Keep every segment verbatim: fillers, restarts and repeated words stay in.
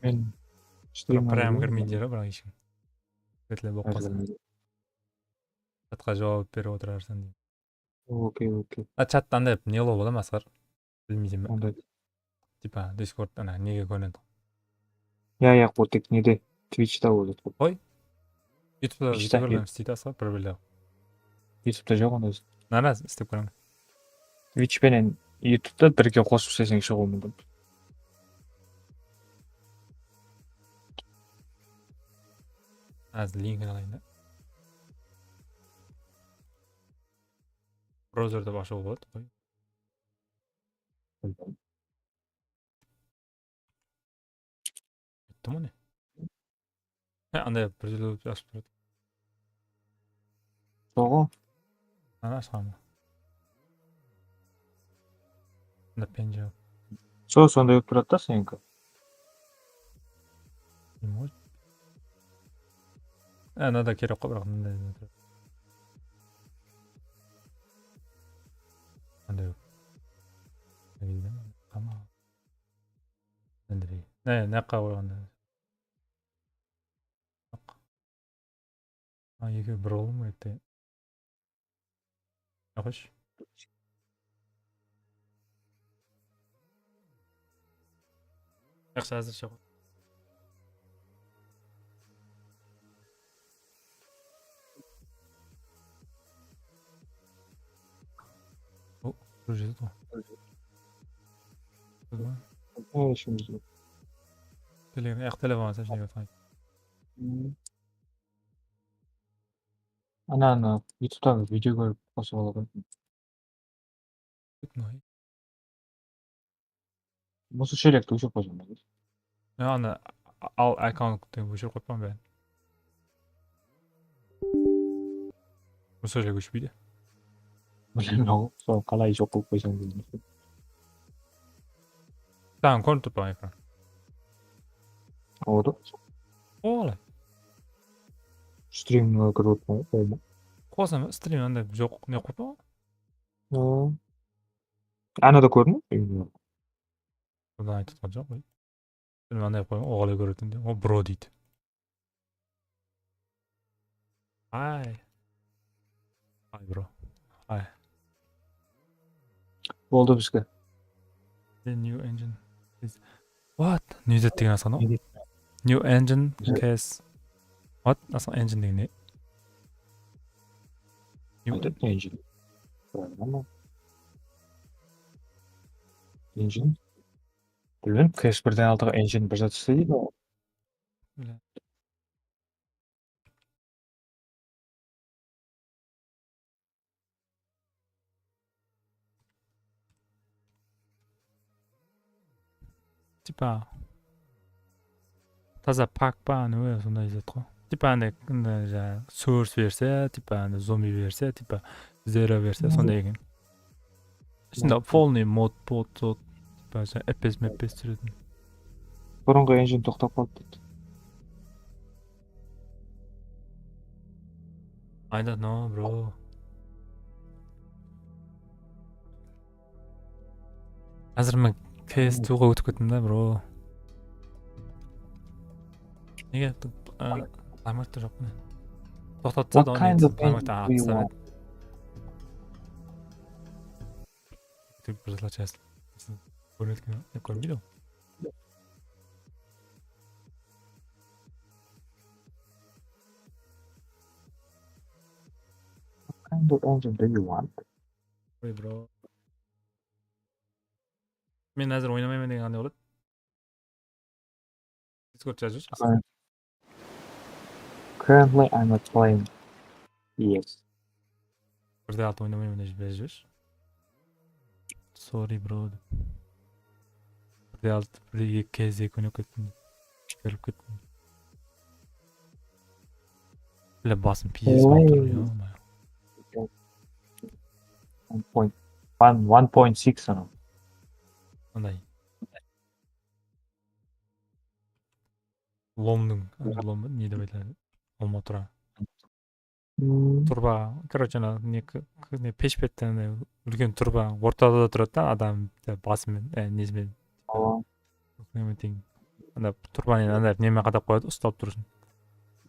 Men stream Prime kirmeydi, biraq hesh kim. Ketler bolıp qalsa. Chatqa juwap berip otırarsan deydi. Okey, okey. A, chatta anday ne ol bola ma, Asqar? Bilmeysen be? Onday. Tipa, Discord, ana, nege kórinedi? Ya, ya, ol tek nede? Twitchta ol zat. Qoy. YouTubeta Twitchta kóremen, isteydi, Asqar, bir-birle. YouTubeta joq onday zat. Nara, istep kóremen. Twitch penen YouTubeta birge qosıp isleseń shıǵıwı múmkin. Házir linkin alayın da. Brauzer dep ashıwǵa boladı, qoy. Bitti mi ne? He, anday bir jerde jazıp turadi. Soǵo. Ana, ashqanma. Mında pen joq. Sol sonday bolıp turadı da seniki. Bilmeymen. E, mınada kerek qoy, biraq mınday. Mınday bolıp. Tamam. Mınday. Ne, ne jaqqa qoyǵanda? A, ekewi bir bolım kerek te. Yaqshı. Yaqshı, házirshe qoy. O, bir júz ǵo. Biz ba? Ne ishimiz joq. Telegram, yaq, telefon alsa, shunday otırayıq. Hmm. Ana, ana, YouTubetaǵı video kórip qosıp aladı. Usı shelekti óshirip qoysam boladı. Ya, ana, a-, al, akkaunttı óshirip qoyıppan ba? Usı shelek óshpeydi. Bilmeymen, sol qalay joq qılıp qoysam deymen. Saǵan kórinip turıppan ekran. Oldı. Olay. Strimge kirip otırman, olma. Qosam, strim anday joq, ne qoyıppan? Hı. Anada kórdim. Budan aytıp atqan joq, qoy. Strim anday qoyıp, oǵalay kóretin de. O, bro deydi. Hi. Hi, bro. Hi. Boldı bizge. The new engine is what? Ne zat degen, Asqar? New engine case. What? Asqar, engine degen ne? New engine. Engine. Bilmem, case birden aldıǵı engine bir zat isleydi ǵo. Bile. Tipa, taza pak pa, ne, sonday zat ǵo. Tipa, anday, anday, jańa, source berse, tipa, anday, zombi berse, tipa, zero berse, sonday eken. Ishinde polnıy mod, pod, zot, tipa, jańa, F P S, M F P S túsiretin. Burınǵı engine toqtap qaldı deydi. I don't know, bro. Házir men C S two ǵa ótip kettim da, bro. Nege, a, timerda joq mine. Toqtatsa da, timerda, a, timerda. Tip bir zatlar jazdı. Kórmeydi ǵo. What kind of engine do you want? Oy, bro. Men házir oynamayman degen qanday boladı? Discord jazıp júrsiz. Currently, I'm not playing. Yes. Bir de altı oynamayman dep jazıp júrsiz. Sorry, bro, dep. Bir de altı, bir de eki kez eki oynap kettim dep. Berip kettim. Bile, basım pizdes bolıp tur, ё-моё. One point, one, one point six anaw. Anday. Lomnıń, lom, ne dep aytadı? Lom otıra. Turba, короче, ana, ne, ne, peshbetten, ne, úlken turba, ortada da turadı da, adam, bası menen, e, nesi menen. Awa. Neme teń. Anda turbanen anda neme qadap qoyadı, uslap turıp.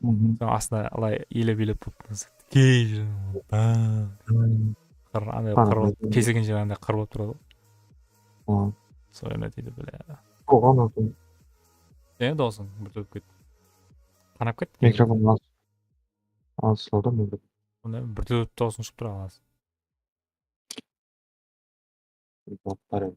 Mhm. Soń astına alay iylep-iylep turıp, tikey, bam. Hmm. Qır, anday Qanat qır bolıp, aytayın. Kesilgen jeri anday qır bolıp turadı. Hmm. Soyına deydi, bля. Oǵan olsun. Seni dawısıń bir tólip ketti. Qanap ketti. Mikrofon al. Al, slowda mikrofon. Onda bir tólip dawısıń shıǵıp tura alası. Bot bar edi.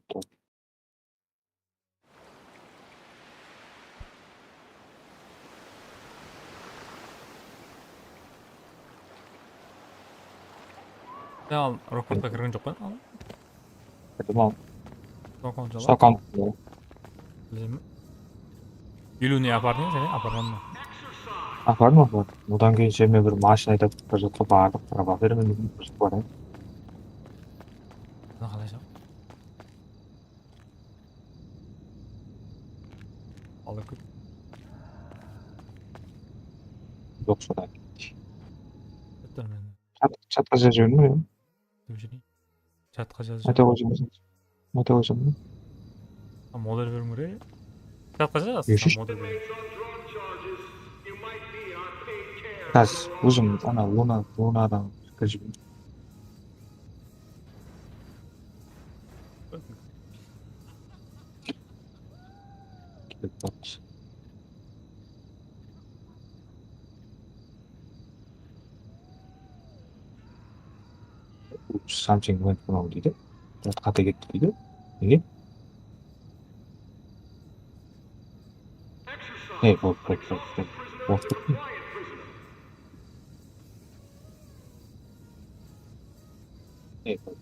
Sen al, aeroportqa kirgen joq pa? Al. Kirdim al. Stockholm jala. Stockholm. Bileme. Eliw ne apardıń sen, aparǵan ba? Apardım, apardım. Odan keyin jeme bir mashina aydap bir jaqqa bardıq. Rabat bermen dedim, bir jaqqa barayın. Mına qalay jaq? Ala kóp. Joq, sonda. Bitti men. Chat, chatqa jazıp jiberdim ya. Dep júreyim. Chatqa jazıp. Ayta qoysam. Ayta qoysam. Ha, model beriwim kerek. Chatqa jazasız, Yeshi. Ha, model beriwim. Házir ózim ana Luna, Lunadan kirip jibereyim. Kelip baqsın. Oops, something went wrong deydi. Zat qáte ketti deydi. Nege? Ey, bol, bol, bol, bol. Bol, bol. Ey, bol.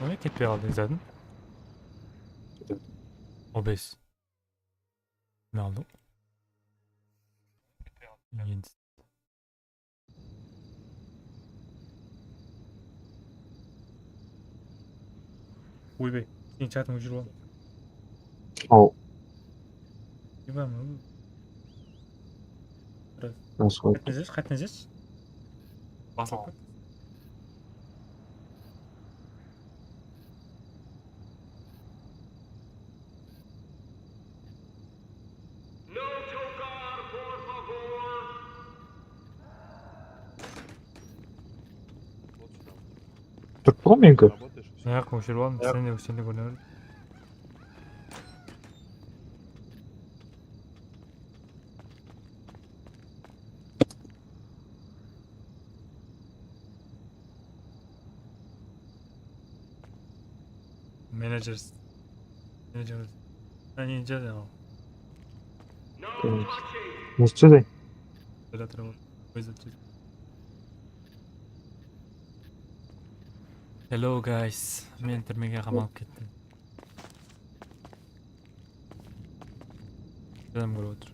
Óne ketpey qaldı, izladım. Obez. Ne aldım? Endi. Oybay, seniń chatıńdı óshirip al. Aw. Ибан, biraz. Nasıl qoydı? Qátten jaz, qátten jaz. Basılıp ket. Turıp tur ǵoy meniki. Yaq, óshirip aldım. Sen de, sen de kóre ber. Managers. Managers. Ani jazayım. Neyse de. Böyle turıp. Hello guys. Men túrmege qamalıp kettim. Adam kórip otır.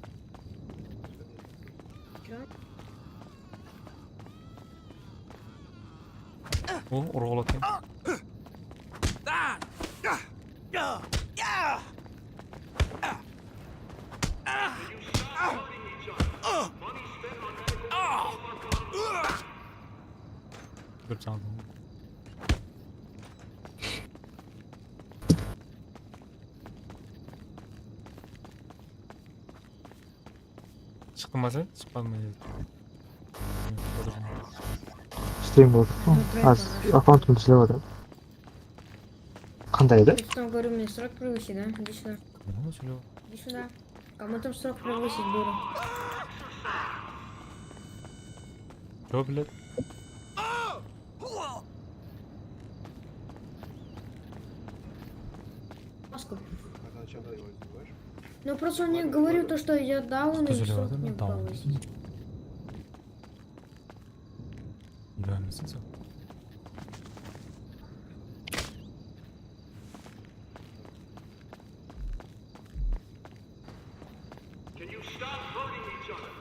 O, urıp alatın. Bir canlı. Shıqtı ma sen? Shıqpadım men. Stream bolıp atır ǵoy. Az akkauntımdı islep atırman. Qanday edi? Что там говорю, мне срок превысить, да? Иди сюда. Iди sıylo. Кому там срок превысить, дура? Чё, блядь? Маска. Ну, просто он мне говорил то, что я даун, и срок мне повысить. Даун дейсің? Can you stop hurting each other?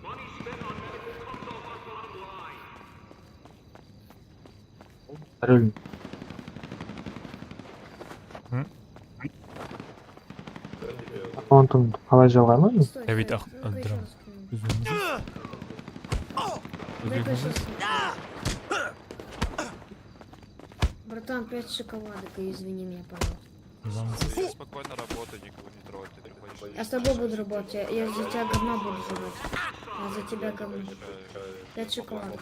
Money spent on medical comes off our bottom line. Hı? Mumkin qalay jalǵayman? Stóy, stóy, stóy, stóy. Братан, пять шоколадок и извини меня, пожалуйста. Спокойно работай, никого не трогай, ты приходишь. Я с тобой буду работать, я, я за тебя говно буду жевать. Я за тебя говно. Пять шоколадок.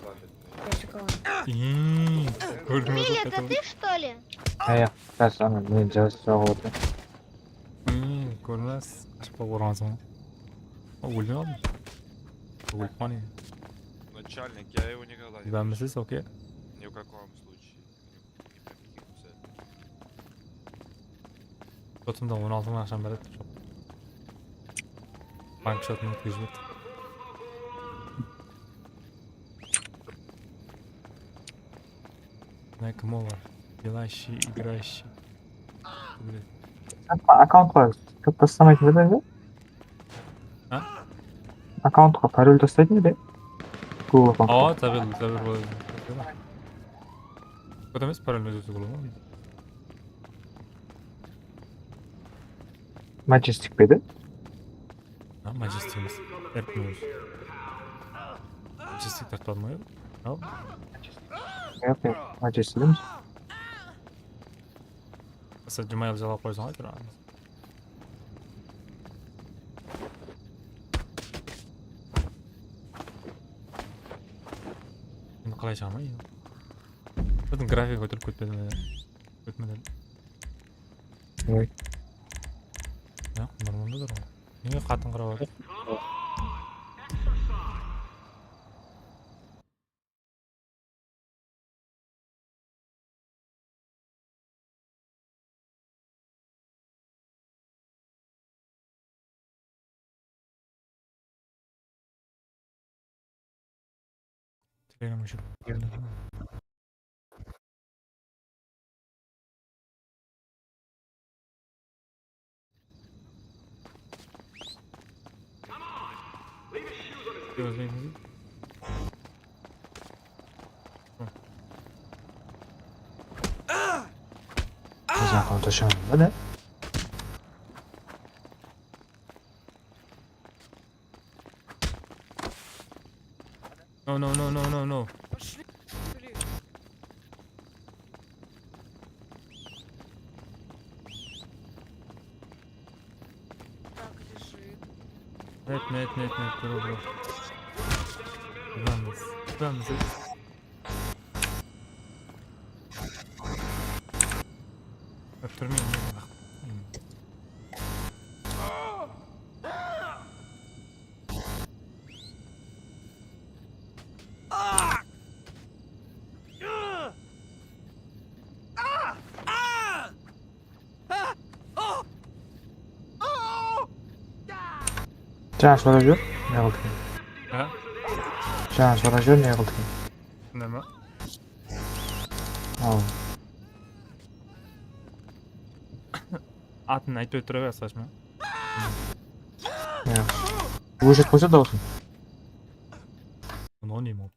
Пять шоколадок. Билли, это ты, что ли? Aya, biraz ana men jazıp soǵıp otırman. Kórmes, ashıp orǵansıń. Óldim aldım. Ólip qan endi. Начальник, я его никогда не Bilmesiz, okey. Ни в каком случае. Ни, ни при каких обстоятельствах. Shotımda on altı mıń aqsham bar edi. Bank shotın ótkizip jibert. Mına kim olar? Delashi, igrashi. Akkauntqa taslamaydı edi. Ha? Akkauntqa parol taslaydı edi. Google akkauntqa. Awa, tabel, tabel boladı. Kod emes, parol ózi Google. Majestik pe edi? Ha, Majestik emes. Erkin ózi. Majestik tartpadım ǵoy. Al. Yoq, yoq, Majestik emes. Masa Jumayel jalap qoysań ǵoy, turarmız. Endi qalay shıǵaman endi? Biziń grafik ótirip ketpedi me? Ketmedi. Oy. Yoq, normalda dur ǵoy. Nege qatın qırıp atır? Telegram óshirip berdi. Biz akkaunt ashıp, mine. No, no, no, no, no, no. Пошли. Блин. Так, лежит. Нет, нет, нет, нет, dur, dur. Yılanız, yılanız. Öptürmeyin, bak. Jańa sorap júr, ne qıldı eken? Ha? Jańa sorap júr, ne qıldı eken? Neme? Al. Atın aytpay tura ber, Sashma. Ya. Óshirip qoysa dawısın. Anonimo.